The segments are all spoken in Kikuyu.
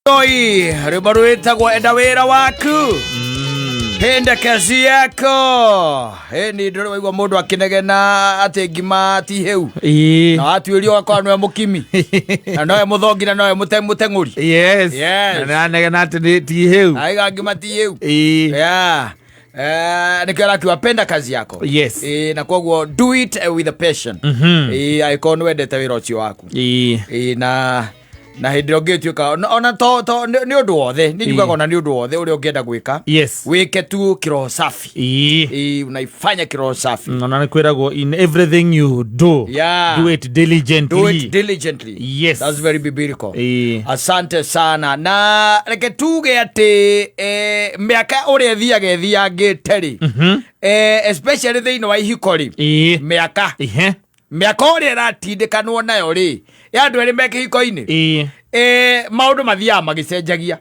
Oi, rwĩmbo rwĩtagwo enda wĩra waku, penda kazi yako. Ĩni ndũrĩ waigua mũndũ akĩnegena atĩ ngima ti hĩu na watuĩrio ũgakora nĩwe mũkimi na nowe mũthongi na nowe mũteng'ũri. Yes. Yes. Na nĩaranegena atĩ ti hĩu. Aiga ngima ti hĩu. Yeah. Nĩkĩo arakiuga penda kazi yako. Na koguo do it with a passion. Angĩkorwo nĩ wendete wĩra ũcio waku. Na hĩndĩ ĩrĩa ũngĩtuĩka ona to nĩ ũndũ wothe nĩ njugaga, ona nĩ ũndũ wothe ũrĩa ũngĩenda gwĩka, wĩke tu kiroho safi. Unaifanya kiroho safi. Ona nĩ kwĩragwo in everything you do, do it diligently. Do it diligently. That's very biblical. Asante sana. Na reke tuge atĩ mĩaka ũrĩa ĩthiaga ĩthiangĩte rĩ, especially thĩinĩ wa ihiko rĩ, mĩaka mĩaka ũrĩa ĩratindĩkanwo nayo rĩ, ya andũ erĩ me kĩhiko-inĩ, maũndũ mathiaga magĩcenjagia.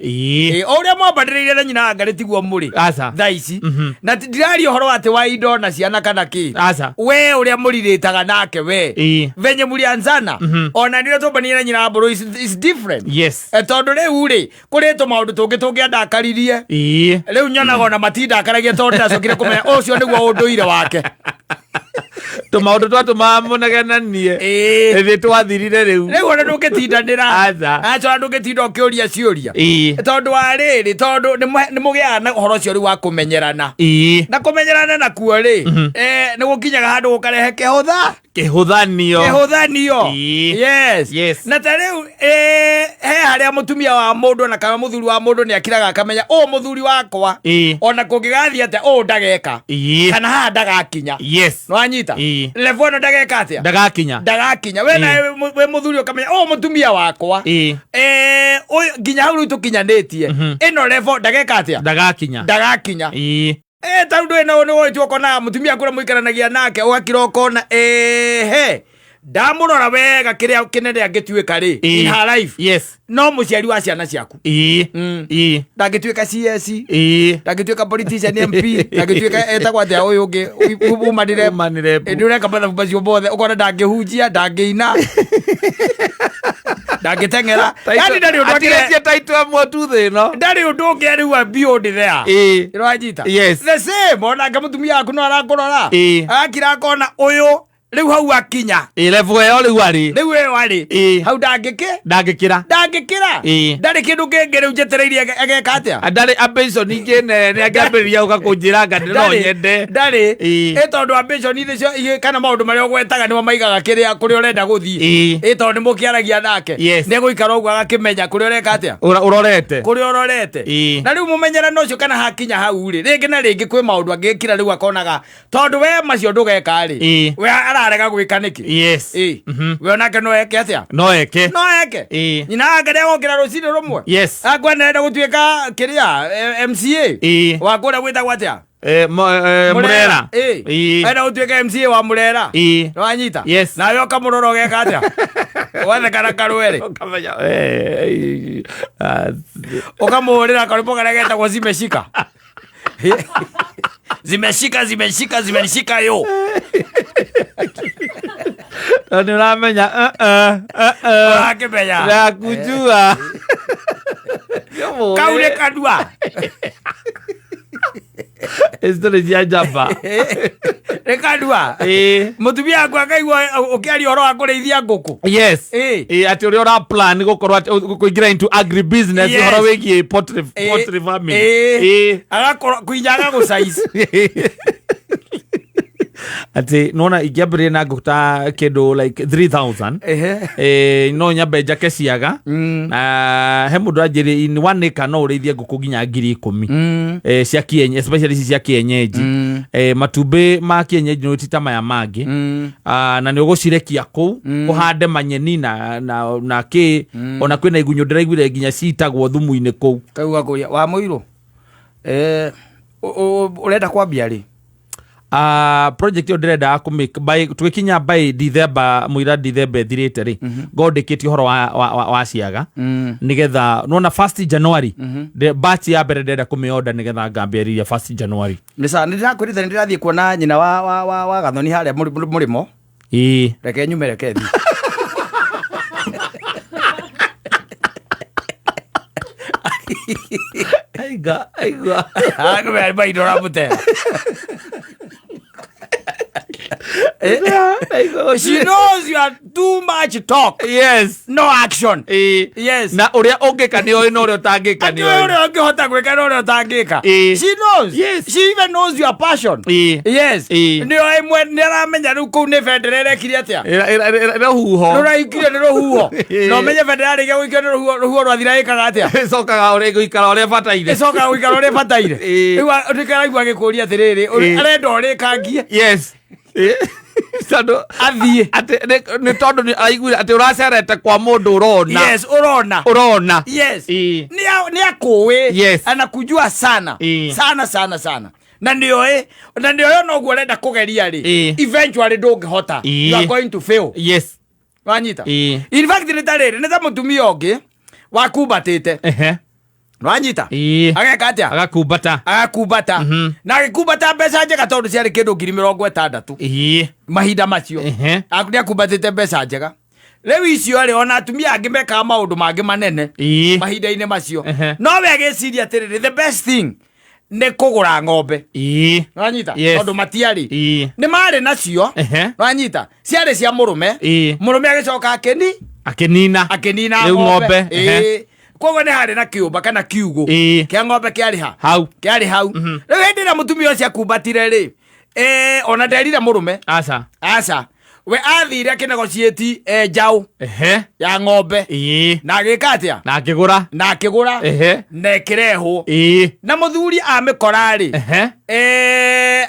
O ũrĩa mwambanĩrĩire na nyina anga tiguo mũrĩ Aca. thaa ici. Na ndiraria ũhoro atĩ wa indo na ciana kana kĩ. Aca. We ũrĩa mũrirĩtaga nake we, venye mũlianzana, ona nĩ ũrĩa twambanĩire na nyina wa mbũrũ is different. Tondũ rĩu rĩ kũrĩ tũmaũndũ tũngĩ tũngĩandakaririe, rĩu nyonaga ona matindakaragia tondũ ndacokire kũmenya ũcio nĩguo ũndũire wake. Tũmaũndũ twatũmaga mũnegenanie ĩthĩ twathirire rĩu. Rĩu ona ndũngĩtindanĩra. Aca. Aca, ona ndũngĩtinda ũkĩũria ciũria, tondũ wa rĩrĩ, tondũ nĩ mũgĩaga na ũhoro ũcio rĩu wa kũmenyerana. Na kũmenyerana nakuo rĩ, nĩ gũkinyaga handũ gũkarehe kĩhũtha Kĩhũthanio. Kĩhũthanio. Yes. Na ta rĩu he harĩa mũtumia wa mũndũ ona kana mũthuri wa mũndũ nĩ akiraga akamenya ũũ mũthuri wakwa, ona kũngĩgathiĩ atĩa, ũũ ndageka, kana haha ndagakinya. Nĩwanyita? Level ĩno ndageka atĩa? Ndagakinya. Ndagakinya. We nawe wĩ mũthuri ũkamenya ũũ mũtumia wakwa, ũyũ nginya hau rĩu tũkinyanĩtie ĩno level ndageka atĩa? Ndagakinya. Ndagakinya. Ta rĩu ndũĩ no nĩ woitu ũkonaga mũtumia kũrĩa mũikaranagia nake, ũgakira ũkona ehe ndamũrora wega kĩrĩa kĩnene angĩtuĩka rĩ in her life, no mũciari wa ciana ciaku. Ndangĩtuĩka CS, ndangĩtuĩka politician, MP, ndangĩtuĩka etagwo atĩa ũyũ ũngĩ umanire. Umanire. Nĩ ũreka mathabu macio mothe ũkona ndangĩhunjia, ndangĩina, ndangĩteng'era, yani ndarĩ ũndũ Atigĩtie taitũ ĩmwe tu thĩ ĩno. Ndarĩ ũndũ ũngĩ arĩu beyond there. Ũranyita? Yes. The same onake mũtumia waku no arakũrora, agakira akona ũyũ rĩu hau akinya. Level ĩyo rĩu arĩ. Rĩu ĩyo arĩ hau ndangĩkĩ Ndangĩkĩra. Ndangĩkĩra. Ndarĩ kĩndũ kĩngĩ rĩu njetereire ageka atĩa. Ndarĩ ambition ingĩ nene angĩambĩrĩria gũka kũnjĩra anga no nyende. Ndarĩ. Ĩ tondũ ambition icio kana maũndũ marĩa ũgwetaga nĩmo maigaga kĩrĩa kũrĩa ũrenda gũthiĩ. Ĩ tondũ nĩ mũkĩaragia nake, nĩ egũikara ũguo agakĩmenya kũrĩa ũreka atĩa. Ũrorete. Kũrĩa ũrorete. Na rĩu mũmenyerano ũcio kana hakinya hau rĩ, rĩngĩ na rĩngĩ kwĩ maũndũ angĩkira rĩu akonaga tondũ we macio ndũgeka rĩ, we ararega gwĩka nĩkĩ? We onake no eke atĩa? No eke. No eke. Nyina wake nĩegũkĩra rũcinĩ rũmwe akwa nĩarenda gũtuĩka kĩrĩa MCA wa kũrĩa gwĩtagwo atĩa? Mũrera. Enda gũtuĩka MCA wa Mũrera. Nĩwanyita? Yes. Nawe ũkamũrora ũgeka atĩa? Ũgatheka na karwere. Ũkamenya, Ũkamũhũrĩra karwĩmbo karĩa getagwo zimeshika zimeshika zimeshika zimeshika yo. Tondũ nĩ ũramenya Ũrakĩmenya. Nakujua. Kau nĩ kanua. Story cia njamba. Nĩ kanua. Mũtumia waku akaigua ũkĩaria ũhoro wa kũrĩithia ngũkũ. Atĩ ũrĩa ũra plan gũkorwo atĩ kũingĩra into agri business, ũhoro wĩgiĩ poultry, poultry farming. Agakorwo kuinya agagũcaici. Atĩ nona ingĩambĩrĩria na ngũkũ ta kĩndũ like 3000, no nyambe njake ciaga. Na he mũndũ anjĩrĩ in 1 acre no ũrĩithie ngũkũ nginya 10,000 cia kienyeji, especially ici cia kienyeji. Matumbĩ ma kienyeji nĩ ti ta maya mangĩ. Ah, na nĩ ũgũcirekia kũu ũhande manyeni na kĩ, ona kwĩna igunyũ ndĩraiguire nginya citagwo thumu-inĩ kũu. Kau gakũria wa mũirũ, ũrenda kwambia rĩ? Project ĩyo ndĩrendaga by tũgĩkinya by December, mũira December ĩthirĩte rĩ, ngorwo ndĩkĩtie ũhoro wa ciaga, nĩgetha nona 1st January batch ya mbere ndĩrenda kũmĩorder, nĩgetha ngambĩrĩria 1st January. Nĩ sawa, nĩ ndĩrakwĩrĩte nĩ ndĩrathiĩ kuona nyina wa Gathoni harĩa mũrĩmo. Reke nyume, reke thiĩ. Aiga, aigua. Agä maindo ramũte. Aigua. She knows you are too much talk, Yes. no action. Ĩĩ. Yes. Na ũrĩa ũngĩka nĩ oĩ na ũrĩa ũtangĩka nĩ Atĩ oĩ. ũrĩa ũngĩhota gwĩka na ũrĩa ũtangĩka. Ĩĩ. She knows. Yes. She even knows your passion. Ĩĩ. Yes. Ĩĩ. Nĩ oĩ nĩ aramenya rĩu kũu nĩ bendera ĩrekire atĩa. Ĩra huho. Rũraikire nĩ rũhuho. Ĩĩ. Na ũmenye bendera yarĩkia gũikio nĩ rũhuho, rũhuho rwathira ĩkaga atĩa? Ĩcokaga ũrĩa ĩgũikara ũrĩa ĩbataire. Ĩcokaga gũikara ũrĩa ĩbataire. Ĩĩ. Rĩu nĩkĩo araigua agĩkũria atĩrĩrĩ, Ĩĩ. arenda ũrĩkangie Yes. Ĩĩ. Tondũ athiĩ. atĩ nĩ tondũ nĩ araiguire atĩ ũracerete kwa mũndũ ũrona. Yes, ũrona. Ũrona. Yes. Ĩĩ. Nĩ akũĩ. Yes. Anakujua sana. Ĩĩ. Sana sana sana. Na nĩoĩ, na nĩoĩ ona ũguo ũrenda kũgeria rĩ. Ĩĩ. Eventually ndũngĩhota. Ĩĩ. You are going to fail. Yes. Wanyita? Ĩĩ. In fact nĩ ta rĩrĩ, nĩ ta mũtumia ũngĩ wakumbatĩte. Ehe. Wanyita? Ĩĩ. Ageka atĩa? Agakumbata. Agakumbata. Na agĩkumbata mbeca njega tondũ ciarĩ kĩndũ 60,000 Ĩĩ. mahinda macio. Ehe. Nĩ akumbatĩte mbeca njega. Rĩu icio rĩ, ona atumia angĩ mekaga maũndũ mangĩ manene Ĩĩ. mahinda-inĩ macio. Ehe. No we agĩciria atĩrĩrĩ, the best thing nĩ kũgũra ng'ombe. Ĩĩ. Wanyita? Yes. Tondũ matiarĩ. Ĩĩ. Nĩ marĩ nacio. Ehe. Wanyita? Ciarĩ cia mũrũme. Ĩĩ. Mũrũme agĩcoka akĩni Akĩnina. akĩnina Rĩu ng'ombe. Ehe. Ĩĩ. Koguo nĩ harĩ na kĩũmba kana kiugũ Ĩĩ. kĩa ng'ombe kĩarĩ ha? Hau. Kĩarĩ hau. Rĩu hĩndĩ ĩrĩa mũtumia ũcio akumbatire rĩ, ona nderire mũrũme. Aca. Aca. We athire akĩnegotiate njaũ Ehe. ya ng'ombe. Ĩĩ. Na agĩka atĩa? Na akĩgũra. Na akĩgũra. Ehe. Na ĩkĩrehwo. Ĩĩ. Na mũthuri amĩkora rĩ, Ehe.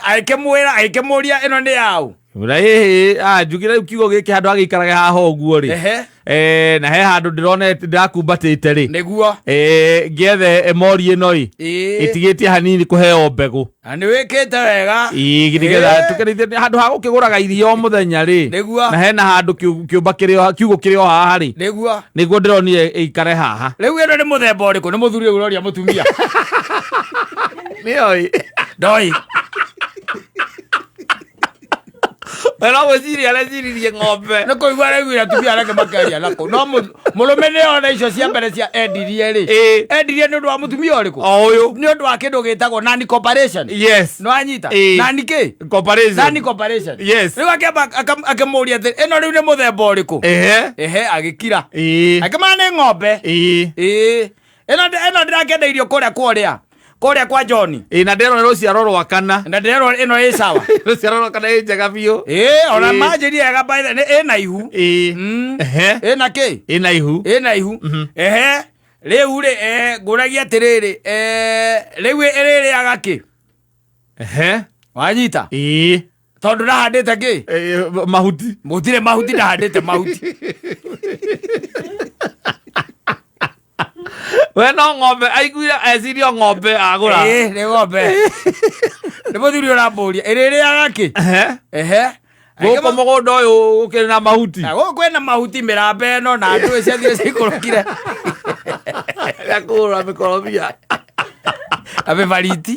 agĩkĩmwĩra, agĩkĩmũria ĩno nĩ yaũ? Ura ĩhĩ, njugire rĩu kiugo gĩkĩ handũ agĩikarage haha ũguo rĩ. Ehe. Na he handũ ndĩronete ndĩrakumbatĩte rĩ. Nĩguo. Ngĩethe mori ĩno ĩ. Ĩĩ. Ĩtigĩtie hanini kũheo mbegũ. Na nĩ wĩkĩte wega. Ĩĩ, nĩgetha Ĩĩ. tũkĩrĩithie handũ ha gũkĩgũraga irio o mũthenya rĩ. Nĩguo. Na hena handũ kĩũmba kĩrĩ o kiugũ kĩrĩ o haha rĩ. Nĩguo. Nĩguo ndĩronire ĩikare haha. Rĩu ĩno nĩ mũthemba ũrĩkũ? Nĩ mũthuri ũyũ ũroria mũtumia. Nĩoĩ. Ndoĩ. We no gwĩciria areciririe ng'ombe. Nĩ kũigua araiguire atumia arĩa angĩ makĩaria nakũu. No mũrũme nĩ ona icio cia mbere cia endirie rĩ. Ĩĩ. Endirie nĩ ũndũ wa mũtumia ũrĩkũ? O ũyũ. Nĩ ũndũ wa kĩndũ gĩtagwo nani corporation. Yes. Nĩ wanyita? Ĩĩ. Nani kĩ? Corporation. Nani corporation. Yes. Rĩu akĩamba akĩmũria atĩ ĩno rĩu nĩ mũthemba ũrĩkũ? Ehe. Ehe, agĩkira. Ĩĩ. Akĩmana nĩ ng'ombe. Ĩĩ. Ĩĩ. Ĩno ndĩrakĩendeirio kũrĩa kũrĩa. Kũrĩa kwa John. Ĩĩ, na ndĩrona rũciaro rwa kana. Na ndĩrerwo ĩno ĩ sawa. Rũciaro rwa kana ĩ njega biũ. Ĩĩ, ona Ĩĩ. manjĩria ega by the nĩ ĩna ihu. Ĩĩ. Ehe. Ĩna kĩ? Ĩna ihu. Ĩna ihu. Ehe. Rĩu rĩ, ngũragia atĩrĩrĩ, rĩu ĩrĩrĩaga kĩ? Ehe. Wanyita? Ĩĩ. Tondũ ndahandĩte kĩ? Ĩĩ, mahuti. Gũtirĩ mahuti, ndahandĩte mahuti. We no ng'ombe aiguire ecirie o ng'ombe agũra. Ĩĩ, nĩ ng'ombe. Nĩ mũthuri ũrambũria, ĩrĩrĩaga kĩ? Ehe. Ehe. Gũkũ mũgũnda ũyũ gũkĩrĩ na mahuti. Na gũkũ kwĩna mahuti mĩramba ĩno na ndũĩ ciathire cikũrũkire. Ya kũgũra mĩkorobia. Na mĩbariti.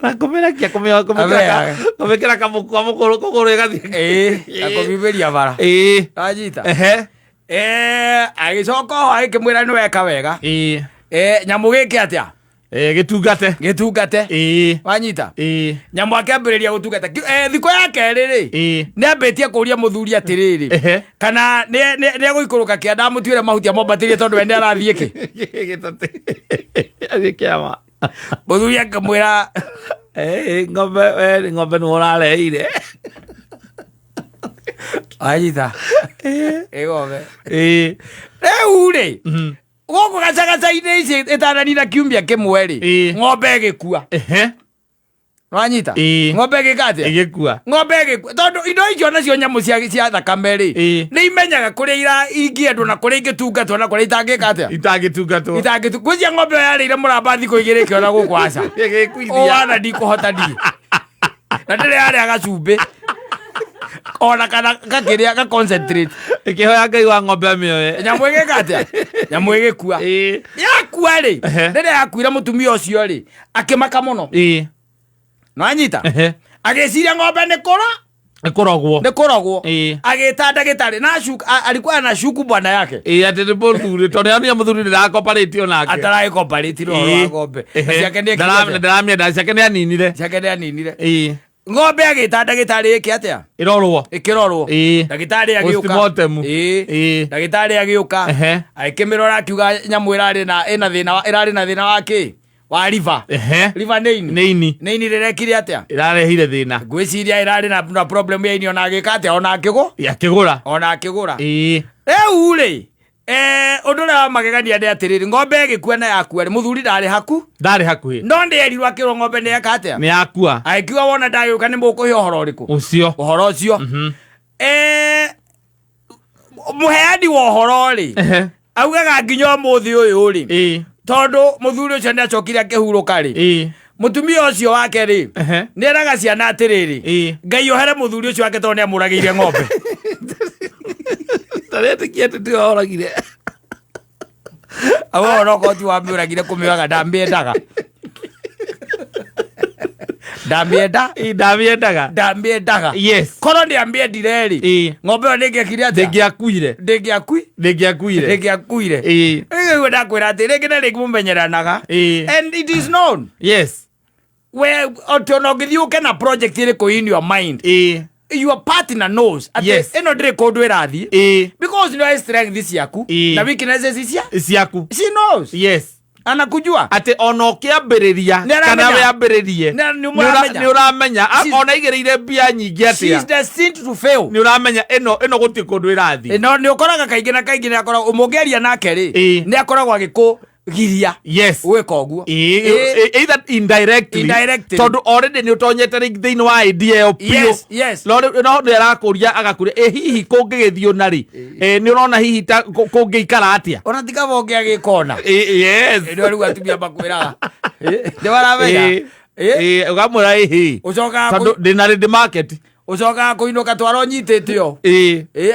Na kũmĩrekia Abe. kũmĩkĩra kamũkwa mũkũrũ kũgũrũ ĩgathiĩ. Ĩĩ, na kũmiumĩria bara. Ĩĩ. Wanyita? Ehe. Agĩcoka oho agĩkĩmwĩra nĩ weka wega. Ĩĩ. Nyamũ gĩke atĩa? Ĩĩ, gĩtungate. Gĩtungate. Ĩĩ. Wanyita? Ĩĩ. Nyamũ akĩambĩrĩria gũtungata. Thikũ ya kerĩ rĩ, Ĩĩ. nĩ ambĩtie kũria mũthuri atĩrĩrĩ, Ehe. kana nĩ egũikũrũka kĩanda amũtuĩre mahuti amwambatĩrie tondũ we nĩ arathiĩ kĩ? Gĩtate. Athiĩ kĩama. Mũthuri akĩmwĩra, Ĩĩ, ng'ombe, we ng'ombe nĩwe ũrareheire. Wanyita? Ĩ ng'ombe. Ĩĩ. Rĩu rĩ, gũkũ gacagaca-inĩ ici ĩtananina kiumia kĩmwe rĩ, Ĩĩ. ng'ombe ĩgĩkua. Ehe. Wanyita? Ĩĩ. Ng'ombe ĩgĩka atĩa? Ĩgĩkua. Ng'ombe ĩgĩkua. Tondũ indo icio nacio nyamũ cia thakame rĩ, Ĩĩ. nĩ imenyaga kũrĩa ingĩendwo na kũrĩa ingĩtungatwo na kũrĩa itangĩka atĩa? Itangĩtungatwo. Itangĩtu. Ngwĩciria ng'ombe ĩyo yarĩire mũramba thikũ igĩrĩ ĩkĩona gũkũ aca. Ĩgĩkuithia. Wana ndikũhota niĩ. Na ndĩrĩ yarĩa gacumbĩ. Ona kana gakĩrĩa ga concentrate. Ĩkĩhoya Ngai wa ng'ombe amĩoe. Nyamũ ĩgĩka atĩa? Nyamũ ĩgĩkua. Ĩĩ. Yakua rĩ, Ehe. rĩrĩa yakuire mũtumia ũcio rĩ, akĩmaka mũno. Ĩĩ. Nĩwanyita? Ehe. Agĩciria ng'ombe nĩ kũra. Ĩkoragwo. Nĩ kũrogwo. Ĩĩ. Agĩta ndagĩtarĩ na alikuwa anashuku bwana yake. Ĩĩ, atĩ nĩ mũthuri, tondũ nĩamenya mũthuri ndĩrakoparĩtio nake. Ataragĩkomparĩti na ũhoro wa ng'ombe. Na ciake nĩ ekire atĩa? Ndĩramĩenda, ciake nĩ aninire. Ciake nĩ aninire. Ĩĩ. Ng'ombe agĩta ndagĩtarĩ ĩke atĩa? Ĩrorwo. Ĩkĩrorwo. Ĩĩ. Ndagĩtarĩ agĩũka. Postmortem. Ĩĩ. Ĩĩ. Ndagĩtarĩ agĩũka. Agĩkĩmĩrora akiuga nyamũ ĩrarĩ na ĩna thĩna ĩrarĩ na thĩna wa kĩ? Wa liver. Liver nĩ ini. Nĩ ini. Nĩ ini rĩrekire atĩa? Ĩrarehire thĩna. Ngwĩciria ĩrarĩ na problem ya ini, ona agĩka atĩa? Ona akĩgũ? Akĩgũra. Ona akĩgũra. Ĩĩ. Rĩu rĩ, ũndũ ũrĩa wa magegania nĩ atĩrĩrĩ, ng'ombe ĩgĩkua na yakua rĩ, mũthuri ndarĩ haku. Ndarĩ hakuhĩ. No nĩ erirwo akĩrwo ng'ombe nĩ yeka atĩa? Nĩ yakua. Agĩkiuga wona ndagĩũka nĩ mũkũhe ũhoro ũrĩkũ? Ũcio. Ũhoro ũcio. Mũheani wa ũhoro rĩ, augaga nginya ũmũthĩ ũyũ rĩ, tondũ mũthuri ũcio nĩ acokire akĩhurũka rĩ, mũtumia ũcio wake rĩ, nĩ eraga ciana atĩrĩrĩ, Ngai ohere mũthuri ũcio wake tondũ nĩ amũragĩire ng'ombe. Taretĩkia atĩ tiwe oragire. Augaga ona okorwo ti wamĩũragire kũmĩũraga, ndamĩendaga. Ndamĩenda. Ĩĩ, ndamĩendaga. Ndamĩendaga. Yes. Korwo nĩ amĩendire rĩ, ng'ombe ĩyo ndĩngĩekire atĩa? Ndĩngĩakuire. Ndĩngĩakui. Ndĩngĩakuire. Ndĩngĩakuire. Ĩĩ. Rĩu ndakwĩra atĩ rĩngĩ na rĩngĩ mũmenyeranaga. And it is known. Yes. We atĩ ona ũngĩthiĩ ũke na project ĩrĩkũ in your mind, your partner knows atĩ ĩno ndĩrĩ kũndũ ĩrathiĩ. Because nĩ strength ciaku na weaknesses cia ciaku. She knows. Yes. Anakujua. Atĩ ona ũkĩambĩrĩria Nĩ aramenya. kana wĩambĩrĩrie, Nĩ mũramenya. Nĩ ũramenya. Ona aigĩrĩire mbia nyingĩ She atĩa, is destined to fail. Nĩ ũramenya ĩno gũtirĩ kũndũ ĩrathiĩ. No nĩ ũkoraga kaingĩ na kaingĩ nĩ akoragwo mũngĩaria nake rĩ, nĩ akoragwo agĩkũgiria gwĩka ũguo. Either indirectly, Indirectly. Tondũ already nĩ ũtonyete rĩngĩ thĩinĩ wa idea ĩyo biũ. Yes, yes. No rĩu no nĩ arakũria agakũria, ĩ hihi kũngĩgĩthiĩ ũna rĩ, nĩ ũrona hihi ta kũngĩikara atĩa? Ona ti kaba ũngĩ agĩkona. Yes. Nĩ rĩu atumia makwĩraga. Nĩ waramenya. Ũkamwĩra ĩhĩ, Ũcokaga tondũ ndĩna ready market. Ũcokaga kũinũka twara ũnyitĩte o.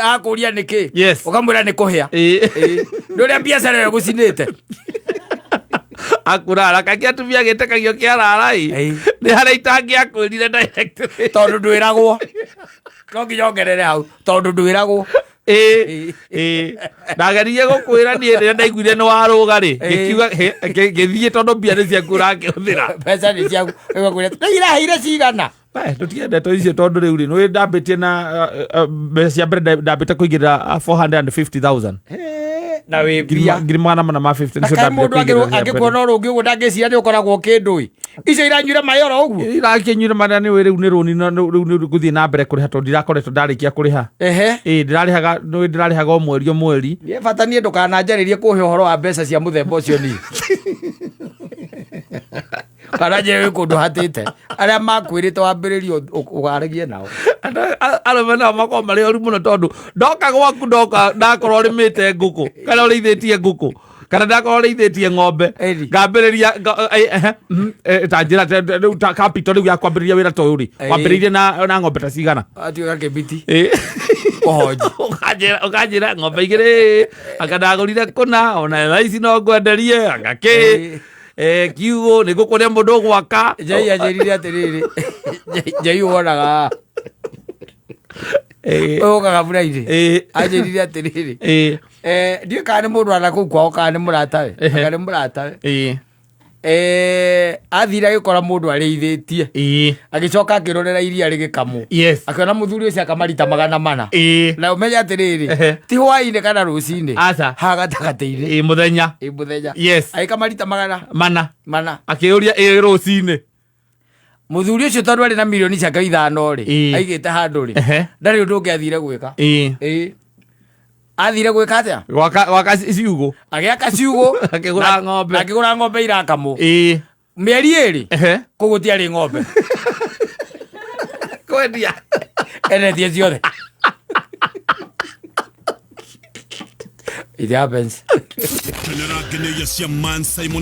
Akũria nĩkĩ? Yes. Ũkamwĩra nĩ kũhĩa. Nĩ ũrĩa biacara ĩyo ĩgũcinĩte. Akurara kaingĩ atumia gĩtĩkagio kĩarara ĩ, nĩ harĩa itangĩakwĩrire direct. Tondũ ndwĩragwo. No nginya ongerere hau tondũ ndwĩragwo. Ĩ, ĩ. Ndageririe gũkwĩra niĩ rĩrĩa ndaiguire nĩ warũga rĩ, ngĩkiuga ngĩthiĩ tondũ mbia nĩ ciaku ũrakĩhũthĩra. Mbeca nĩ ciaku. Ũgakwĩra, "Nĩ iraheire cigana?" Tũtige ndeto icio tondũ rĩu rĩ, nĩ ndambĩtie na mbeca cia mbere ndambĩte kũigĩrĩra 450,000. Na wĩ mbia. Ngiri magana mana ma 50 Na nĩcio kaĩ ndambire mũndũ kũigĩrĩra cia mbere. angĩkuona oro ũngĩ ũguo ndangĩciria nĩ ũkoragwo kĩndũ ĩ. Icio iranyuire maĩ oro ũguo. Irakĩnyuire marĩa nĩ rĩu nĩ rũni na rĩu nĩ ngũthiĩ na mbere kũrĩha tondũ ndirakoretwo ndarĩkia kũrĩha. Ĩĩ, ndĩrarĩhaga, nĩ ndĩrarĩhaga o mweri o mweri. Niĩ bata niĩ ndũkananjarĩrie kũhe ũhoro wa mbeca cia mũthemba ũcio niĩ. Kana njĩre wĩ kũndũ hatĩte. Arĩa makwĩrĩte wambĩrĩrie ũgaragie nao. Andũ arũme nao makoragwo marĩ oru mũno tondũ ndoka gwaku ndoka ndakorwo ũrĩmĩte ngũkũ kana ũrĩithĩtie ngũkũ kana ndakorwo ũrĩithĩtie ng'ombe, Ĩni. ngambĩrĩria ta njĩra rĩu ta capital rĩu ya kwambĩrĩria wĩra ta ũyũ rĩ, wambĩrĩirie na ng'ombe ta cigana? Atuĩka kĩbiti. Kũhonji. Ũkanjĩra ng'ombe igĩrĩ anga ndagũrire kũna ona thaa ici no ngwenderie anga kĩ, kiugũ nĩ ngũkũria mũndũ ũgwaka. Njai anjĩrire atĩrĩrĩ, Njai wonaga ũyũ ũkaga mbura-inĩ. Anjĩrire atĩrĩrĩ, ndiũĩ kana nĩ mũndũ ana kũu kwao kana nĩ mũratawe. Kana nĩ mũratawe. Athire agĩkora mũndũ arĩithĩtie. Agĩcoka akĩrorera iria rĩgĩkamwo. Akĩona mũthuri ũcio akamarita 400. Na ũmenye atĩrĩrĩ, ti hwaĩ-inĩ kana rũcinĩ. Aca. Haha gatagatĩ-inĩ. Ĩĩ, mũthenya. Ĩĩ, mũthenya. Agĩkamarita magana Mana. mana. Akĩũria ĩĩ rũcinĩ. Mũthuri ũcio tondũ arĩ na mirioni ciake 5 rĩ, aigĩte handũ rĩ, ndarĩ ũndũ ũngĩ athire gwĩka. Athire gwĩka atĩa? Gwaka ciugũ. Agĩaka ciugũ. Akĩgũra ng'ombe. Na akĩgũra ng'ombe irakamwo. Mĩeri 2, kũu gũtiarĩ ng'ombe. Kwendia. Endetie ciothe. It happens. Kenera ngenyeria cia Man Simon.